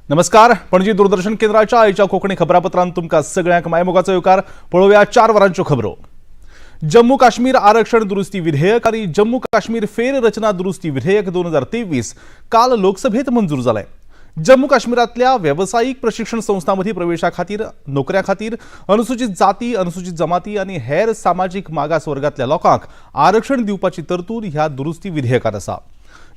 नमस्कार, पणजी दूरदर्शन केंद्राच्या आयच्या कोंकणी खबरापत्रांत तुमकां सगळ्यांक मायमोगाचो येवकार. पळोवया 4 वरांच्यो खबरो. जम्मू काश्मीर आरक्षण दुरुस्ती विधेयक आनी जम्मू काश्मीर फेररचना दुरुस्ती विधेयक 2023 काल लोकसभेत मंजूर जालें. जम्मू काश्मीरांतल्या वेवसायीक प्रशिक्षण संस्थां मदीं प्रवेशा खातीर, नोकऱ्या खातीर अनुसूचित जाती, अनुसूचित जमाती आनी हेर सामाजीक मागास वर्गांतल्या लोकांक आरक्षण दिवपाची तरतूद ह्या दुरुस्ती विधेयकांत आसा.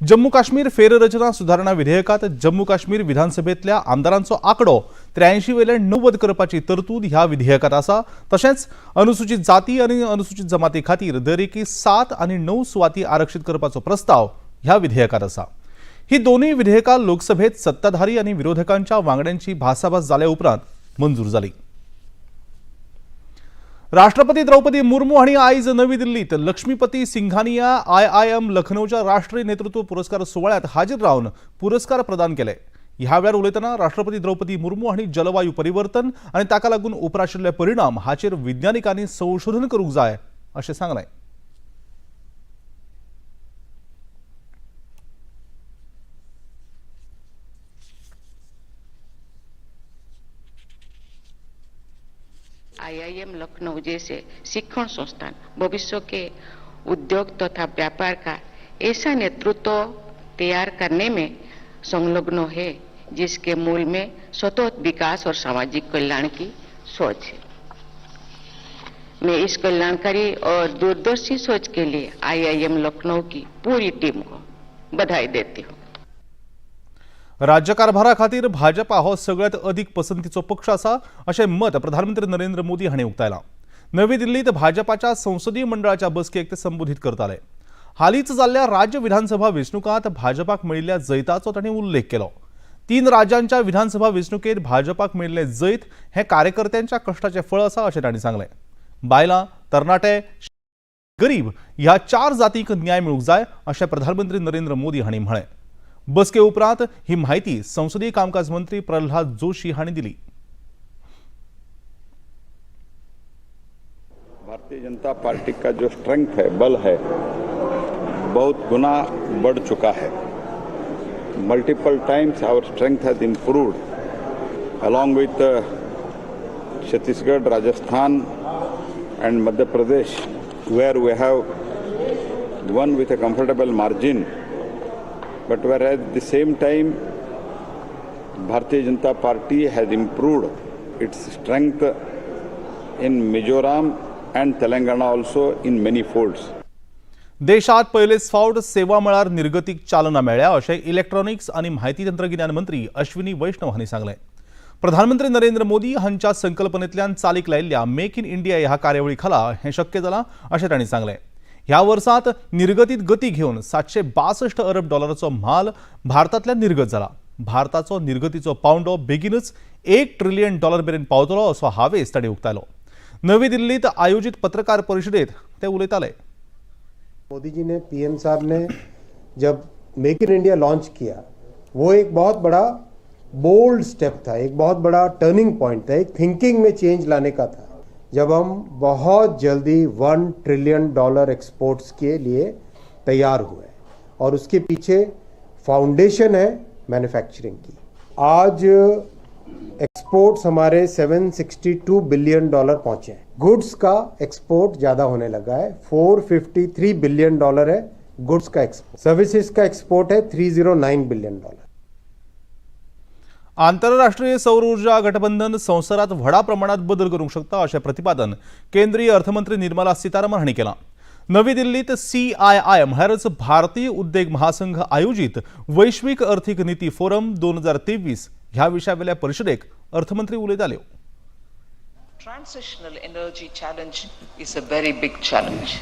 जम्मू काश्मीर फेररचना सुधारणा विधेयकात जम्मू काश्मीर विधानसभेतल्या आमदारांचो आंकडो 83 वयल्यान 90 करपाची तरतूद ह्या विधेयकात आसा. तशेंच अनुसूचित जाती आनी अनुसूचित जमाती खातीर दरेकी 7 आनी 9 सुवाती आरक्षीत करपाचो प्रस्ताव ह्या विधेयकात आसा. ही दोनूय विधेयकां लोकसभेत सत्ताधारी आनी विरोधकांच्या वांगड्यांची भासाभास जाल्या उपरांत मंजूर जाली. राष्ट्रपती द्रौपदी मुर्मू हांणी आयज नवी दिल्लीत लक्ष्मीपती सिंघानिया आयआयएम लखनौच्या राष्ट्रीय नेतृत्व पुरस्कार सुवाळ्यात हाजीर रावन पुरस्कार प्रदान केले. ह्या वेळार उलयतना राष्ट्रपती द्रौपदी मुर्मू हांणी जलवायू परिवर्तन आनी ताका लागून उपराशिल्ले परिणाम हाचेर विज्ञानिकांनी संशोधन करूंक जाय अशें सांगलें. आईआईएम लखनऊ जैसे शिक्षण संस्थान भविष्य के उद्योग तथा व्यापार का ऐसा नेतृत्व तैयार करने में संलग्न है, जिसके मूल में सतत विकास और सामाजिक कल्याण की सोच है. मैं इस कल्याणकारी और दूरदर्शी सोच के लिए आईआईएम लखनऊ की पूरी टीम को बधाई देती हूँ. राज्यकारभारा खातीर भाजपा हो सगळ्यात अदीक पसंतीचो पक्ष आसा अशें मत प्रधानमंत्री नरेंद्र मोदी हांणी उक्तायलां. नवी दिल्लीत भाजपाच्या संसदीय मंडळाच्या बसकेक ते संबोधीत करताले. हालींच जाल्ल्या राज्य विधानसभा वेंचणुकांत भाजपाक मेळिल्ल्या जैताचो तांणी उल्लेख केलो. 3 राज्यांच्या विधानसभा वेंचणुकेंत भाजपाक मेळिल्लें जैत हें कार्यकर्त्यांच्या कश्टाचें फळ आसा अशें तांणी सांगलें. बायलां, तरणाटे, गरीब ह्या 4 जातींक न्याय मेळूंक जाय अशें प्रधानमंत्री नरेंद्र मोदी हांणी म्हळें. बसके उपरांत ही माहिती संसदीय कामकाज मंत्री प्रल्हाद जोशी हांणी दिली. भारतीय जनता पार्टी का जो स्ट्रेंथ है, बल है, बहुत गुना बढ़ चुका है. Multiple times our strength has improved along with Chhattisgarh, Rajasthan and Madhya Pradesh, where we have won with a comfortable margin. But whereas at the same time, Bharatiya Janata Party has improved its strength in Mizoram and Telangana also in many folds. देशात पयलेच फावट सेवा मळार निर्गतीक चालना मेळ्ळ्या अशें electronics आनी म्हायती तंत्रगिन्यान मंत्री अश्विनी वैष्णव हांणी सांगलें. प्रधानमंत्री नरेंद्र मोदी हांच्या संकल्पनेंतल्यान चालीक लायिल्ल्या मेक इन इंडिया ह्या कार्यावळी खाला हें शक्य जालां अशें तांणी सांगलें. ह्या वर्सांत निर्गतीत गती घेवन 762 अरब डॉलराचो म्हाल भारतांतल्यान निर्गत जाला. भारताचो निर्गतीचो पावंडो बेगीनच 1 ट्रिलियन डॉलर मेरेन पावतलो असो हावेस तांणी उक्तायलो. नवी दिल्लीत आयोजीत पत्रकार परिशदेत ते उलयताले. मोदी जी ने, पीएम साहब ने जब मेक इन इंडिया लॉन्च किया, वो एक बहुत बड़ा बोल्ड स्टेप था, एक बहुत बड़ा टर्निंग पॉइंट था, एक थिंकिंग में चेंज लाने का था. जब हम बहुत जल्दी 1 ट्रिलियन डॉलर एक्सपोर्ट्स के लिए तैयार हुए और उसके पीछे फाउंडेशन है मैन्युफैक्चरिंग की. आज एक्सपोर्ट्स हमारे 762 बिलियन डॉलर पहुंचे हैं. गुड्स का एक्सपोर्ट ज़्यादा होने लगा है, 453 बिलियन डॉलर है गुड्स का एक्सपोर्ट. सर्विसेज का एक्सपोर्ट है 309 बिलियन डॉलर. आंतरराष्ट्रीय सौर ऊर्जा गठबंधन संवसारात व्हडा प्रमाणात बदल करूंक शकता अशें प्रतिपादन केंद्रीय अर्थमंत्री निर्मला सीतारामन हांणी केलां. नवी दिल्लीत सीआयआय म्हळ्यारच भारतीय उद्देग महासंघ आयोजीत वैश्वीक अर्थीक निती फोरम 2023 ह्या विशयावेल्या परिशदेक अर्थमंत्री उलयताल्यो. Transitional energy challenge is a very big challenge.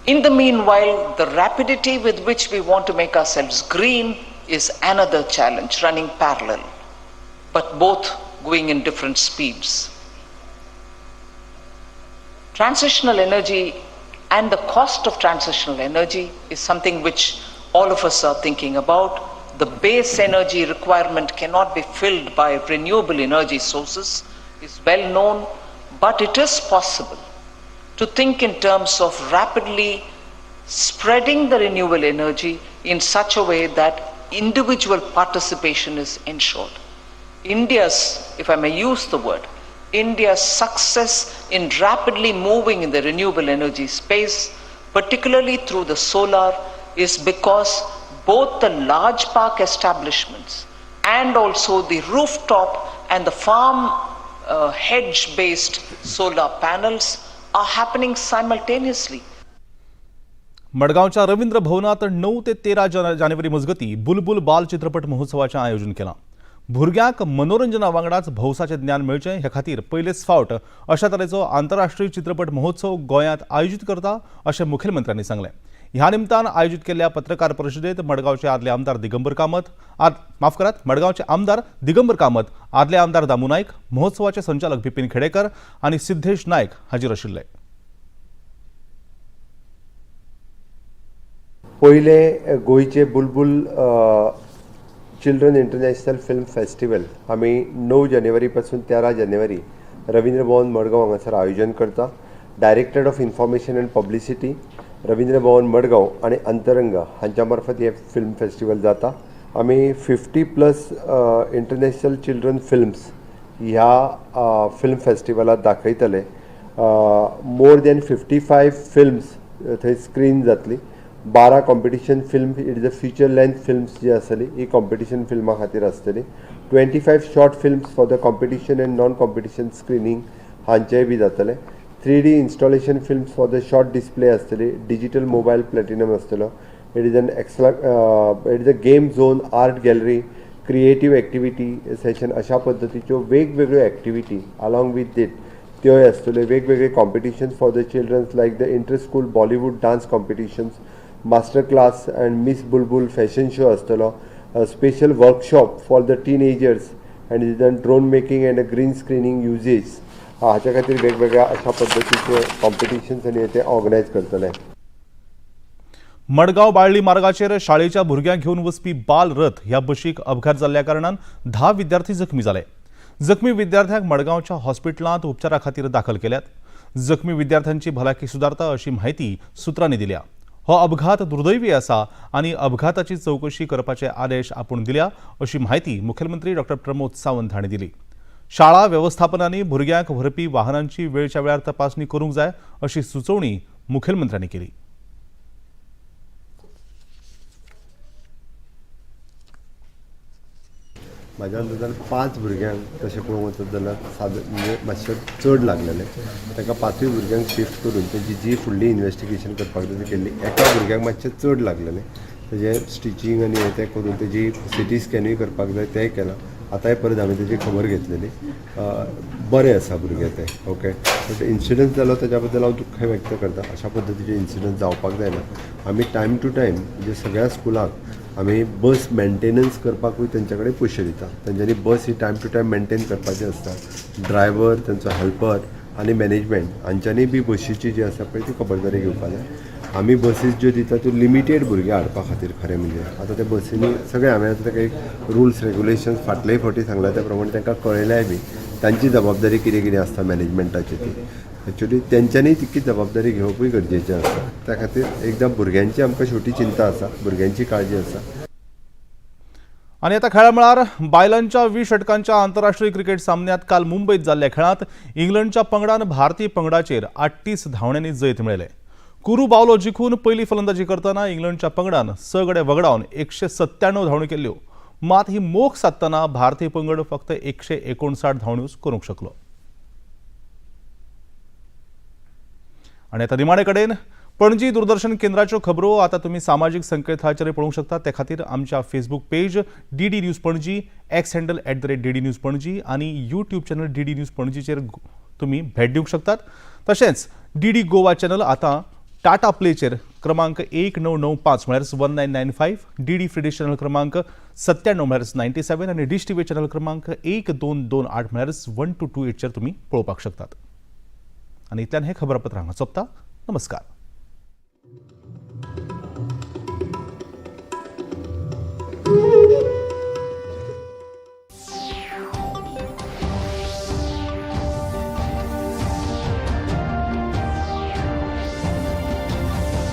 In the meanwhile, the rapidity with which we want to make ourselves green is another challenge running parallel, but both going in different speeds. Transitional energy and the cost of transitional energy is something which all of us are thinking about. The base energy requirement cannot be filled by renewable energy sources, is well known, but it is possible to think in terms of rapidly spreading the renewable energy in such a way that individual participation is ensured. India's, if I may use the word, India's success in rapidly moving in the renewable energy space, particularly through the solar, is because both the large park establishments and also the rooftop and the farm hedge-based solar panels are happening simultaneously. मडगांवच्या रवींद्र भवनात 9 ते 13 जानेवारी मजगती बुलबुल बाल चित्रपट महोत्सवाचें आयोजन केलां. भुरग्यांक मनोरंजना वांगडाच भौसाचें ज्ञान मेळचें हे खातीर पयलेच फावट अशा तरेचो आंतरराष्ट्रीय चित्रपट महोत्सव गोंयांत आयोजीत करता अशें मुखेलमंत्र्यांनी सांगलें. ह्या निमतान आयोजीत केल्ल्या पत्रकार परिशदेंत मडगांवचे आदले आमदार दिगंबर कामत मडगांवचे आमदार दिगंबर कामत, आदले आमदार दामू नायक, महोत्सवाचे संचालक बिपीन खेडेकर आनी सिद्धेश नायक हाजीर आशिल्ले. पयले गोंयचे Bulbul children international film festival आमी 9 जानेवारी पासून 13 जानेवारी रवींद्र भवन मडगांव हांगासर आयोजन करता. Directorate of information and publicity, Ravindra Bhavan Madgaon आनी अंतरंग हांच्या मार्फत हे फिल्म फेस्टिवल जाता. आमी 50+ इंटरनॅशनल चिल्ड्रन फिल्म्स ह्या फिल्म फेस्टिवलात दाखयतले. मोर दॅन 55 फिल्म्स थंय स्क्रीन जातली. 12 competition film, it is a feature length films जी आसतली ही कॉम्पिटिशन फिल्मा खातीर आसतली. 25 short films for the competition and non competition screening हांचेय बी जातले. 3D installation films for the short display आसतली. डिजिटल मोबायल प्लॅटिनम आसतलो. It is an एक्सला it is a game zone, art gallery, creative activity session अशा पद्दतीच्यो वेगवेगळ्यो activity along with that त्योय आसतल्यो. वेगवेगळे competitions for the childrens like the inter school Bollywood dance competitions, master class and Miss Bulbul fashion show आसतलो. Special workshop for the teenagers and then drone making and green screening usage हाच्या खातीर वेगवेगळ्या अशा पद्दतीचे competitions आनी ते organise करतले. मडगांव बाळ्ळी मार्गाचेर शाळेच्या भुरग्यांक घेवन वचपी बाल रथ ह्या बशीक अपघात जाल्ल्या कारणान 10 विद्यार्थी जखमी जाले. जखमी विद्यार्थ्यांक मडगांवच्या हॉस्पिटलांत उपचारा खातीर दाखल केल्यात. जखमी विद्यार्थ्यांची भलायकी सुदारता अशी म्हायती सुत्रांनी दिल्या. हो अपघात दुर्दैवी आसा आनी अपघाताची चवकशी करपाचे आदेश आपूण दिल्या अशी म्हायती मुखेलमंत्री डॉ प्रमोद सावंत हांणी दिली. शाळा वेवस्थापनांनी भुरग्यांक व्हरपी वाहनांची वेळच्या वेळार तपासणी करूंक जाय अशी सुचोवणी मुखेलमंत्र्यांनी केली. म्हाज्या अंदाजान 5 भुरग्यांक तशें पळोवंक वचत जाल्यार साद म्हणजे मातशें चड लागलेलें. ताका 5 भुरग्यांक शिफ्ट करून तेजी जी फुडली इन्वेस्टिगेशन करपाक जाय ती केल्ली. एका भुरग्याक मातशें चड लागलेलें, तेजें स्टिचींग आनी हें तें करून तेजी सिटी स्कॅनूय करपाक जाय तेंय केलां. आतांय परत हांवें तेजी खबर घेतलेली. बरें आसा भुरगें तें. ओके, बट इन्सिडंट जालो ताच्या बद्दल हांव दुख्ख व्यक्त करता. अशा पद्दतीचे इन्सिडंट जावपाक जायना. आमी टायम टू टायम म्हणजे सगळ्या स्कुलांक आमी बस मेंटेनन्स करपाकूय तेंच्या कडेन पयशे दिता. तेंच्यांनी बस ही टायम टू टायम मेंटेन करपाची आसता. ड्रायव्हर, तेंचो हेल्पर आनी मॅनेजमेंट हांच्यांनी बी बशीची जी आसा पळय ती खबरदारी घेवपाक जाय. आमी बसीस ज्यो दिता त्यो लिमिटेड भुरगे हाडपा खातीर. खरें म्हणजे आतां त्या बसींनी सगळें हांवें आतां ताका एक रुल्स रेगुलेशन्स फाटलेय फावटी सांगला त्या प्रमाणे तांकां कळयल्याय बी तांची जबाबदारी कितें कितें आसता मॅनेजमेंटाची ती एक्चुअली तेंच्यांनी तितकी जबाबदारी घेवपूय गरजेचें आसता. त्या खातीर एकदां भुरग्यांची आमकां शेवटी चिंता आसा, भुरग्यांची काळजी आसा. आनी आतां खेळा मळार बायलांच्या 20 षटकांच्या आंतरराष्ट्रीय क्रिकेट सामन्यांत काल मुंबयत जाल्ल्या खेळांत इंग्लंडच्या पंगडान भारतीय पंगडाचेर 38 धांवड्यांनी जैत मेळयलें. कुरू बावलो जिखून पयली फलंदाजी करतना इंग्लंडच्या पंगडान 6 गडे वगडावन 197 धांवड्यो केल्ल्यो. मात ही मोख सादतना भारतीय पंगड फक्त 159 धांवड्योच करूंक शकलो. आनी आतां निमाणे कडेन पणजी दूरदर्शन केंद्राच्यो खबरो आतां तुमी सामाजीक संकेतथळाचेर पळोवंक शकता. ते खातीर आमच्या Facebook page DD news Panaji, X handle @DD news Panaji आनी यूट्यूब चॅनल DD news पणजीचेर तुमी भेट दिवंक शकतात. तशेंच DD Goa channel आतां टाटा प्लेचेर क्रमांक 1995 म्हळ्यार 1995, DD free dish channel क्रमांक 97 म्हळ्यार 97 आनी डिश टीव्ही चॅनल क्रमांक 1228 म्हळ्यार 1228चेर तुमी पळोवपाक शकतात. आनी इतल्यान हें खबरापत्र हांगा सोंपता. नमस्कार.